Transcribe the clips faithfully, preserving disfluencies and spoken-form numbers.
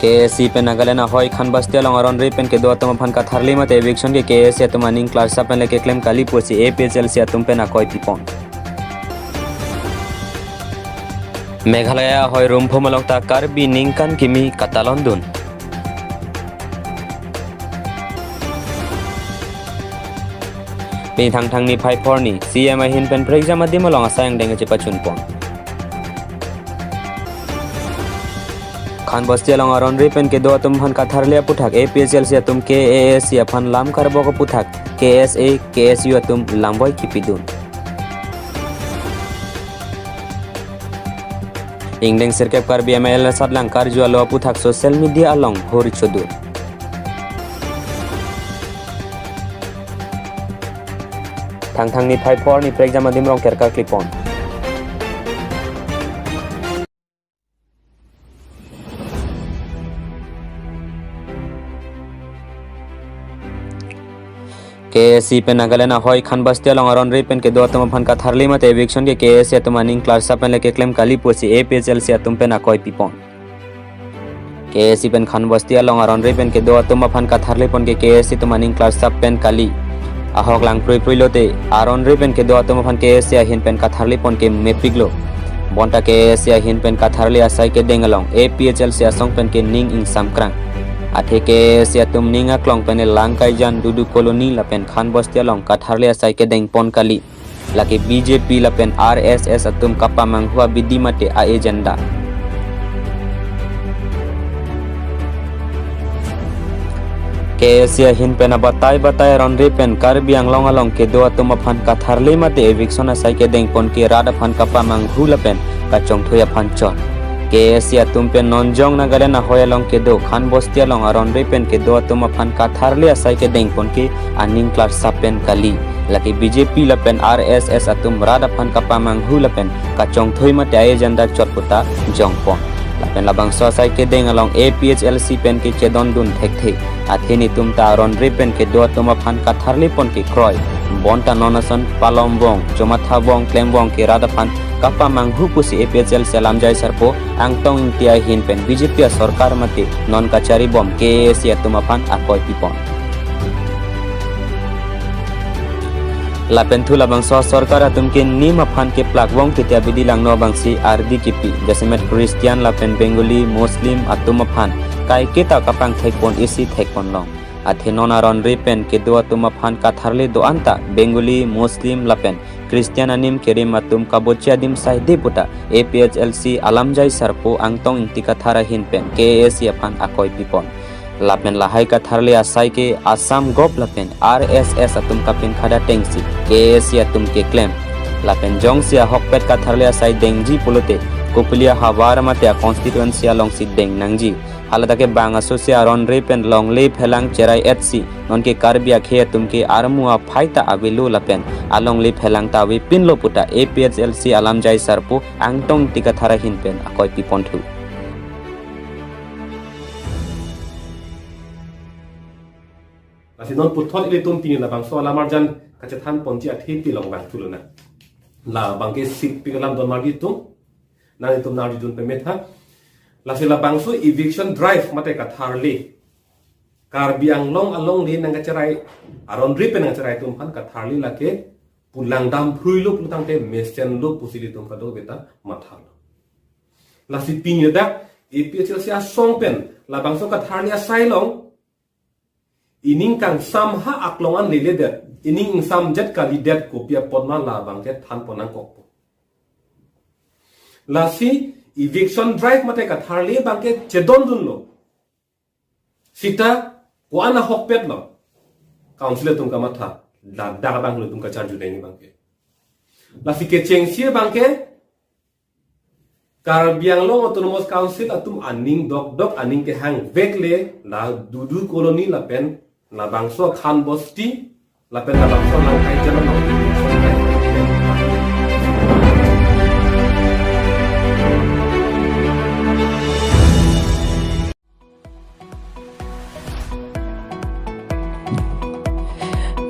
K A A C pen Nagaland ahoi Khanbasti along aron-re pen kedo atum aphan katharli mate eviction ke K A A C atum aning klarsap pen le keklem kali pusi A P H L C atum pen akoi pipon. Meghalaya ahoi Rumphum along ta Karbi ningkan kimi katalondun. Pini Thangthang niphai phorni, C M ahin pen prekjam adim along asai angdeng kachepachunpon. Khanbasti along aron-re pen kedo atum aphan katharli aputhak A P H L C atum K A A C aphan lam karbok aputhak K S A, K S U atum lamboi kipidun. Ingdeng sirkep Karbi M L A satlang karju alo aputhak social media along hori chodun. Thangthang niphai phorni prekjam adim Rongker karklipon. K A A C pen Nagaland ahoi Khanbasti along aron-re pen kedo atum aphan katharli mate eviction ke K A A C atum aning klarsap pen le keklem kali pusi A P H L C atum pen akoi pipon. K A A C pen Khanbasti along aron-re pen kedo atum aphan katharli pon ke K A A C atum aning klarsap pen kali. Ahok lang prui prui lote, aron-re pen kedo atum aphan K A A C ahin pen katharli pon ke mepiklo. Bonta K A A C ahin pen katharli asai kedeng along A P H L C asong pen ke ning ingsamkrang. Athe K A A C atum ning aklong pen lang kaijan Dudu Colony lapen Khanbasti along katharli asai kedeng pon kali. Lake B J P lapen R S S atum kapamanghu abidi mate a-agenda. K A A C ahin pen abatai batai aron-re pen Karbi Anglong along kedo atum aphan katharli mate eviction asai kedeng pon ke rat aphan kapamanghu lapen kachongthui aphan chot. K A A C atum pen non jong Nagaland ahoi along kedo Khanbasti along aron-re pen kedo atum aphan katharli asai kedeng pon ke aning klarsap pen kali. Lake B J P lapen R S S atum rat aphan kapamanghu lapen kachongthui mate a-agenda chot puta jongpon. Lapen labangso asai kedeng along A P H L C pen kechedondun thekthe. Athe netum ta aron-re pen kedo atum aphan katharli pon ke kroi. Bonta non ason palom vong, chomatha vong, klem vong ke rat aphan kapamanghu pusi A P H L C alamjai sarpo Angtong Ingti ahin pen B J P asorkar mate non kachari bom K A A C atum aphan akoi pipon. Lapen thu labangso asorkar atum ke nim aphan keplak vong titi abidi langno abangsi ardi kipi. Jasemet Christian lapen Bengali, Muslim atum aphan kaiketa kapangthek pon isi thek pon long. Athe non aron-re pen kedo atum aphan katharli do-an ta Bengali, Muslim lapen Christian anim kerim atum kabochi adim saide puta A P H L C alamjai sarpo Angtong Ingti Kathar ahin pen K A A C aphan akoi pipon. Lapen lahai katharli asai ke Assam Gov lapen R S S atum kapinkhada atengsi K A A C atum keklem. Lapen jongsi ahokpet katharli asai dengji pulote Kopulia havar mate a constituency alongsi deng nangji. Haladak ke bang asosi aron-re pen longle phelang cherai-etsi nonke Karbi akhei atum ke armu aphai ta avelo lapen alongle phelang ta avepinlo puta A P H L C alamjai sarpo Angtong Ingti Kathar ahin pen akoi pipon thu. Lasi non puthot ilitum pini labangso alam arjan kachethan ponji athe pilong bang thuluna. Labang ke sipik alam don marji tum. Nangtum narjudun pemetha. Lasi labangso eviction drive mate katharli. Karbi Anglong alongle nangkacherai, aron-re pen nangkacherai atum aphan katharli lake pulang dam phrui lo pulotangte mesen lo pusi ilitum kadokave ta mathalo. Lasi pini dak A P H L C asong pen labangso katharli asai along ining kangsam ha aklong an leledet, ining ingsamjet kalidet kopi apot ma labang ke than pon nangkokpo. Lasi eviction drive mate katharli abang ke chedondunlo. Sita ko-an ahokpetlo. Council atum kamatha, ladak abang ilitum kacharju deng abang ke. Lasi kechengsi abang ke Karbi Anglong Autonomous Council atum aning dokdok aning kehang vekle la Dudu Colony lapen labangso Khanbasti lapen labangso Langkaijan along.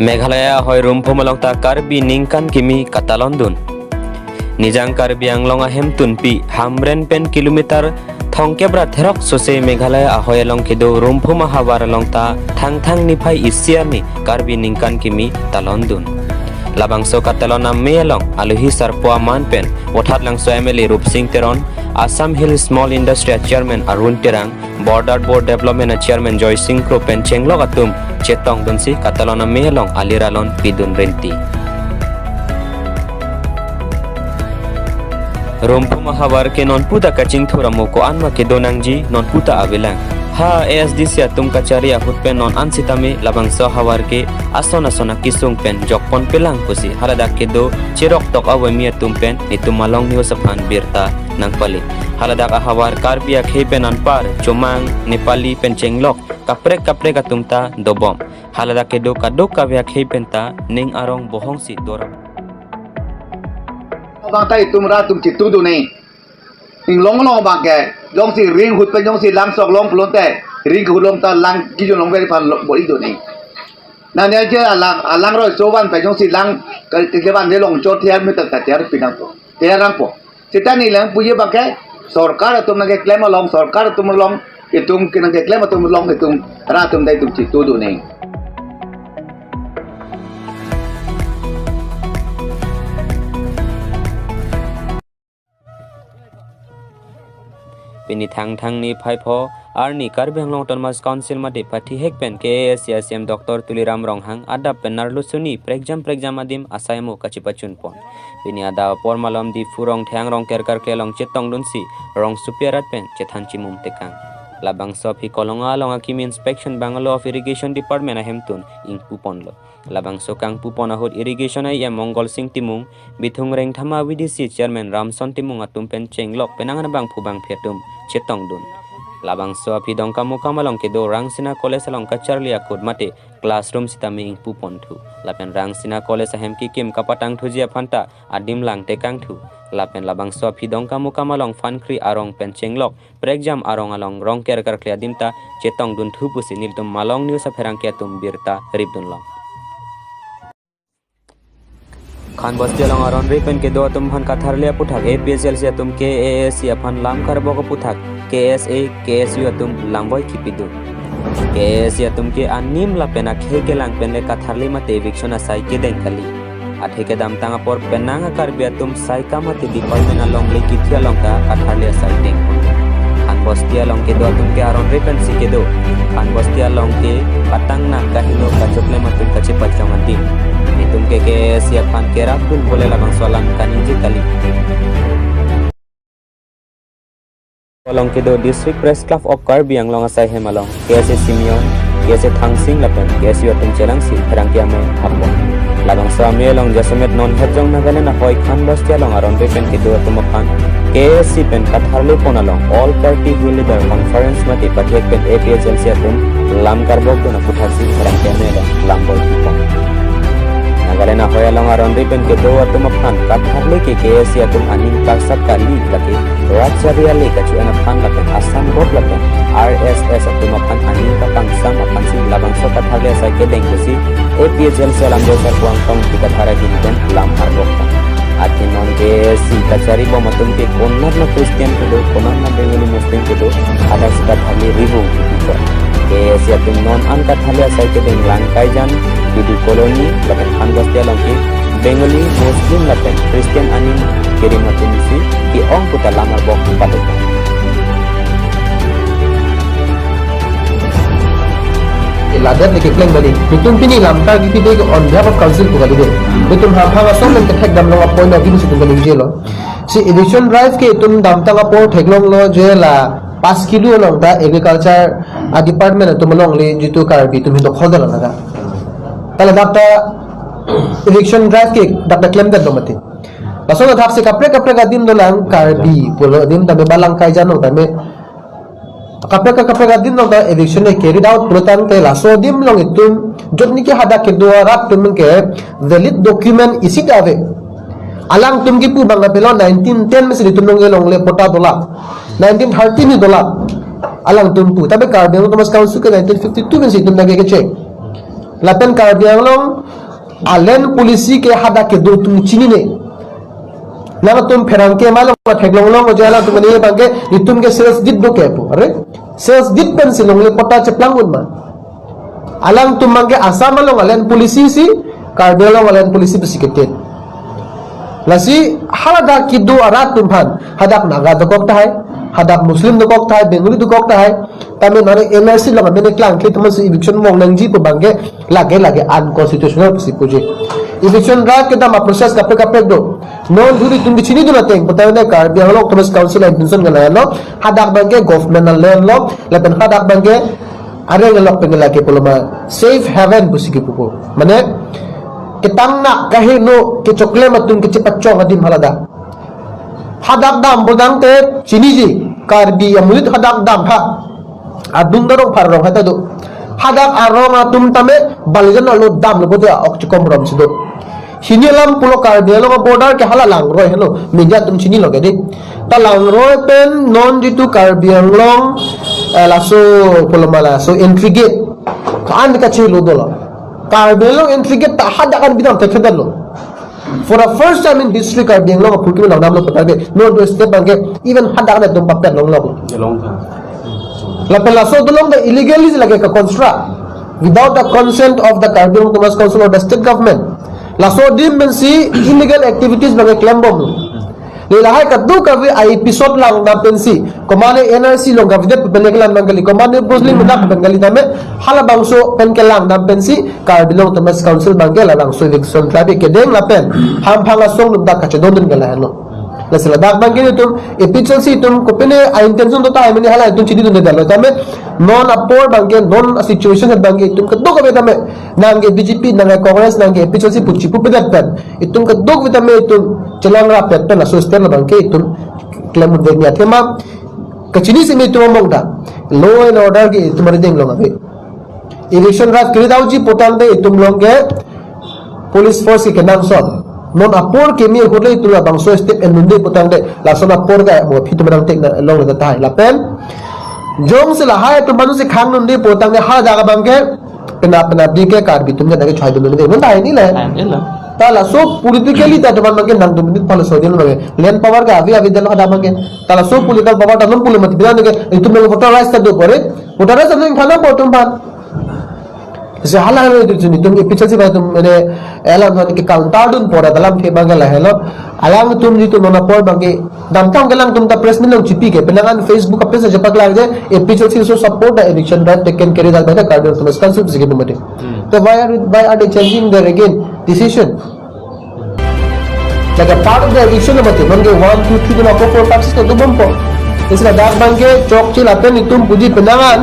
Meghalaya ahoi Rumphum along ta Karbi ningkan kimi katalondun. Nijang Karbi Anglong ahemtunpi Hamren pen kilometer Thomkep ra therok sose Meghalaya ahoi along kedo Rumphu Mahavar along ta Thangthang niphai isi arni Karbi ningkan kimi talon dun. Labangso katalon ame along aluhi sarpo aman pen Vothatlangso M L A Rupsing Teron, Assam Hill Small Industry a Chairman Arun Terang, Border Board Development a Chairman Joysing Kro pen chenglok atum chetong dunsi katalon ame along aliralon pidun renti. Rumphu Mahavar ke nonpu ta kachingthur amo ko-an ma kedo nangji nonpu ta avelang. Ha A S D C atum kachari ahut pen non an sitame labangso havar ke ason ason akisung pen jokpon pelang pusi haladak kedo cherok tok avomi atum pen netum Malong News aphan birta nangpali. Haladak ahavar Karbi akhei pen anpar, Chomang, Nepali pen chenglok kaprek kaprek atum ta dobom. Haladak kedo kadokave akhei pen ta ning arong bohong si dorap. Abang ta itum ra atum chitu dun ne. Inglong long abang ke, jongsi ring ahut pen jongsi lang sok long pulote, ring ahut long ta lang kejun long veri aphan lo-, bor-i dun ne. Nang ne je alang, alang roi so van pen jongsi lang ke, ke, ke van de long chot thiar meter ta thiar pinangpo. Thiar nangpo. Seta ne lang puji abang ke, sorkar atum nangkeklem along, sorkar atum along, itum ke nangkeklem atum along, itum ra atum ta itum chitu dun ne. Pini Thangthang niphai pho arni Karbi Anglong Autonomous Council mate pathihek pen K A A C a C M Doctor Tuliram Ronghang adap pen arlo suni prekjam prekjam adim asai amo kachepachunpon. Pini adap apor malom Diphu Rongthang Rongker karkli along chetong dunsi rongsopi arat pen chethan chimum tekang. Labangso aphi Kolonga along akimi inspection bungalow of irrigation department ahemtun ingpuponlo. Labangso kangpupon ahut irrigation a E M Mongol Sing Timung, Bithung Rengthama V D C chairman Ramson Timung atum pen chenglok penang an abangphu bangphi atum chetong dun. Labangso aphi Dongkamukam along kedo Rangsina College along kacharli akut mate classroom sitame ingpuponthu. Lapen Rangsina College ahem kekim kapatangthuji aphan ta adim lang tekangthu. Lapen labangso aphi Dongkamukam along Phankri arong pen chenglok prekjam arong along Rongker karkli adim ta chetong dunthu pusi nelitum Malong News apherangke atum birta ripdunlong. Khanbosti along aron ri pen kedo atum aphan katharli aputhak A P H L C atum K A A C aphan lam karbok aputhak K S A, K S U atum lamboi kipidun. K A A C atum ke anim lapen akhei kelang pen le katharli mate eviction asai kedeng kali. Athe kedamtang apor penang a-Karbi atum saikam mate department alongle kithi along ta katharli asai deng. Khanbosti along kedo atum ke aron ri pensi kedo. Khanbosti along ke patang nang kaheno kachoklem atum kachepachong adim. Netum ke K A A C aphan kerap dun pule labangso alam kaningje kali. Along kedo District Press Club of Karbi Anglong asai hem along K S A Simeon, K S A Thangsing lapen K S U atum chelangsi pherangke amei hapon. Labangso amei along jasemet non hetjong Nagaland ahoi Khanbosti along aron ri pen kedo atum aphan K A A C pen katharlipon along All Party Hill Leader Conference mate pathihek pen A P H L C atum lam karbok dun aputhaksi pherangke amei along lamboi kipon. Nagaland ahoi along aron ri pen kedo atum aphan katharli ke K A A C atum aning karsap kali lake rat chari ale kachi-an aphan lapen asangbot lapen R S S atum aphan aning kapangsam aphansi labangso katharli asai kedeng pusi A P H L C alamjoi sarpo Angtong Ingti kathar ahin pen lam arbok ta. Athe non K A A C kachari bom atum ke konat ma Christian kedo, konat ma Bengali Muslim kedo, hadak si katharli ribung kipikot. K A A C atum non an katharli asai kedeng Langkaijan, Bidu Colony, lapen Khanbosti along ke Bengali, Muslim lapen Christian aning kerim atum si ke-ong puta lam arbok padok. Ladak ne keklem kali. Netum pini lam ta kipi de on behalf of council pu kali de. Netum hamphang ason pen kethek damlong a-point of view si tum kaningje lo. Si eviction drive ke itum damtang apor theklonglo je la pas kilo along ta agriculture a-department atum alongle jitu Karbi atum hin dokhol dolo ladak. Ta ladak ta eviction drive ke dak ta klemdetlo mati. Lason athaksi kaprek kaprek adim dolang Karbi pulo adim tame ba Langkaijan along tame kaprek kaprek adim along ta eviction ke carried out pulotangte laso adim along itum jotni ke hadak kedo arat atum ke valid document isi ta ave. Alangtum kipu abang kapilo nineteen ten pensi itum along elongle patta dola. Nineteen thirteen ni dola. Alangtum pu. Tapi Karbi Anglong Autonomous Council ke nineteen fifty-two pensi itum nangke kecheng. Lapen Karbi Anglong a-land policy ke hadak kedo atum chinine. Nangtum pherangke malong theklong long, oja alangtum mane abangke itum ke sales dit do ke pu. Are? Sales dit pensi longle patta cheplang un ma. Alangtum abangke Assam along a-land policy si, Karbi Anglong a-land policy pusi keten. Lasi haladak kedo arat atum aphan, hadak Naga dokok tahai, hadak Muslim dokok tahai, Bengali dokok tahai, tame nari N R C along amen keklangkle atum si eviction mong nangji pu abangke lage lage unconstitutional pusi puji. Eviction right kedam a-process kaprek kaprek do. Non juri atum kechini dun ateng, putang ne Karbi Anglong Autonomous Council a-intention ke lahenlo, hadak abangke government a-land lo, lapen hadak abangke areng alok pen lake pulo ma safe haven pusi kepu pu. Mane ketang na kaheno kechoklem atum kechepachong adim haladak. Hadak dam putangte chiniji, Karbi amonit hadak dam ha. Adung darong phar rong hata do. Hadak arong atum tame Balijan arlo damlo pute ok chikom rom si do. Hini alam pulo Karbi Anglong border ke hala Langroi helo. Media atum chinilo ke dei. Ta Langroi pen non jitu Karbi Anglong, eh, laso pulo ma laso entry gate. Ko-an kachelo dolo. Karbi Anglong entry gate ta hadak an bidam thekthedetlo. For the first time in history, Karbi Anglong aphuthak nang damlo putangte, non to step abangke, even hadak an atum papet longlok. Long time. Lapen laso dolong the illegally lake ke-construct without the consent of the Karbi Anglong Autonomous Council or the state government. Laso adim pensi illegal activities abangke klembomlo. Lahai kadokave a-episode langdam pensi, komane N R C along kavedet pen kelang abang kali, komane Muslim dak pen kali tame, halabangso pen kelang dam pensi, Karbi Anglong Autonomous Council abangke labangso eviction drive kedeng lapen, hamphang asong atum dak kachedondun ke lahenlo. Lasi ladak abangke itum, A P H L C atum, kopine a-intention do tahai mane hala itum chinidundedetlo tame, non apor abangke, non a-situation abangke itum kadokave tame, nangke B J P, nangke Congress, nangke A P H L C pu chipupedet pen. Itum kadokave tame itum chelang rapet pen laso step abangke itum klemdun vek ni athema kachini simi itum among ta law and order ke itum arideng along ave. Eviction right kiri dauji putangte itum along ke police force ke kenangsot. Non apor keme ahut le itum labangso step endunde putangte lason apor ke mo aphi itum nangtekna longle tahai lapen jongsi lahai atum manu si khangdunde putangte hadak abangke penap penapdi ke Karbi atum ke nangke choi dun dun ke non tahai ni le. Tahai ni le. Ta laso politically ta teman abangke nangdun dun pala sodin abangke. Land power ke ave ave delo hadak abangke. Ta laso political power ta non pulo mati bilang ke itum abang voter rights ta do pore. Voter rights ta non khana po atum aphan. Si hala hala itum chini itum A P H L C abang itum mane alam non ke counter dun pore dalam ke abangke lahelo. Alangtum jitu non apor abangke damtang ke alangtum ta press meet along chipi ke penang an Facebook a-page aja paklang je A P H L C so support the eviction drive taken carried out by the Karbi Autonomous Council pusi kepu mati. Hmm. To why are, why are they changing their again decision? Like a part of the eviction mati, non ke one, two, three, four, five, six, to bompo. Isi ladak abangke chokche lapen itum puji penang an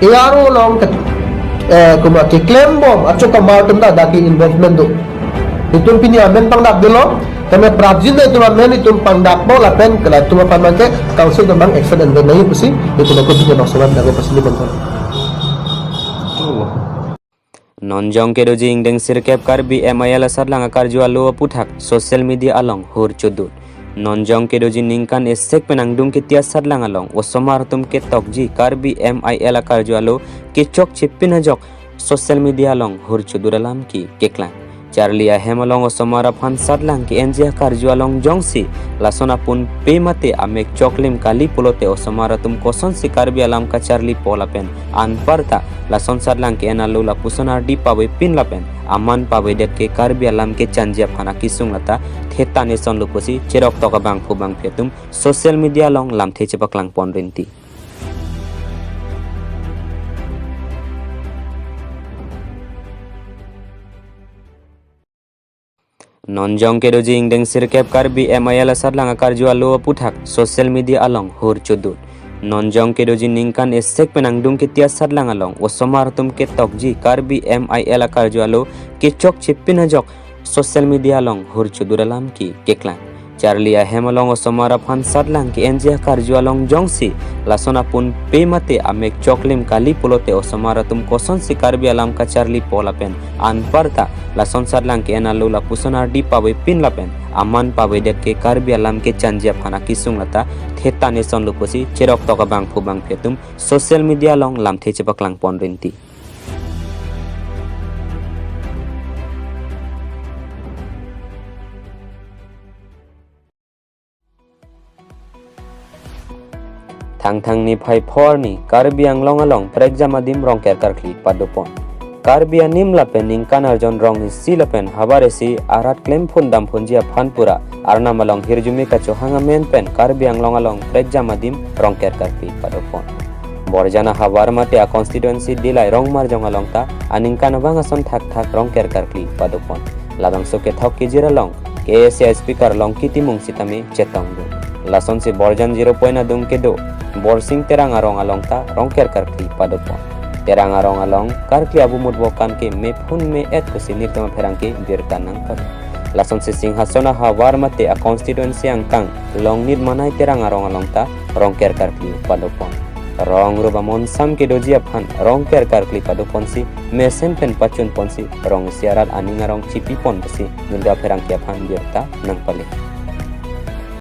A R O along ke, eh, kuma keklembom achokamar atum ta dak ke involvement do. Itum pini amen pangdakdelo, tame prapjin itum amen itum pangdakpo lapen ke latum aphan abangke council atum abang action envek nangji pusi itum ako pini maksud dak ke pasini bangkon. Non jong kedoji ingdeng sirkep Karbi M I L asatlang akarju alo aphuthak social media along hur chodun. Non jong kedoji ningkan esek penang dung kiti asatlang along osomar atum ketokji Karbi M I L akarju alo kechokche pin ajok social media along hur chodun alam ke keklang. Charli ahem along osomar aphan satlang ke-enji akarju along jongsi lason apun pe mate amek choklim kali pulote osomar atum kosonsi Karbi alam kacharlipo lapen anparta lason satlang ke-en alo lapuson ardi pavepin lapen aman pavedet ke Karbi alam kechanji aphan akesung lata thetan esonlo pusi cheroktok abangphu bangphi atum social media along lamthe chepaklangpon rinti. Non jong kedoji ingdeng sirkep Karbi M I L asatlang akarju alo aphuthak social media along hur chodun. Non jong kedoji ningkan esek penang dung kiti asatlang along osomar atum ketokji Karbi M I L akarju alo kechokche pin ajok social media along hur chodun alam ke keklang. Charli ahem along osomar aphan satlang ke-enji akarju along jongsi lason apun pe mate amek choklim kali pulote osomar atum kosonsi Karbi alam kacharlipo lapen anparta lason satlang ke-en alo lapuson ardi pavepin lapen aman pavedet ke Karbi alam kechanji aphan akesung lata thetan esonlo pusi cheroktok abangphu bangphi atum social media along lamthe chepaklangpon rinti. Thangthang niphai pho arni Karbi Anglong along prekjam adim Rongker karkli padopon. Karbi anim lapen ningkan arjon rong isi lapen havar isi arat klem phun dam phunji aphan pura Arnam along hirjume kachohang amen pen Karbi Anglong along prekjam adim Rongker karkli padopon. Borjan ahavar mate a constituency Dillai Rongmarjong along ta aningkan abang ason thakthak Rongker karkli padopon. Labangso kethok kejir along K A A C speaker Longki Timung sitame chetongdun. Lasonsi Borjan zero point adung kedo Borsing Terang arong along ta Rongker karkli padopon. Terang arong along karkli abumut vokan ke me phun me-et pusi nelitum apherangke birta nangpale. Lasonsi Singhason ahavar mate a constituency angkang Longnit Manai Terang arong along ta Rongker karkli padopon. Rong rup amonsam kedoji aphan Rongker karkli padoponsi mesen pen pachunponsi rong isi arat aning arong chipipon pusi nelitum apherangke aphan birta nangpale.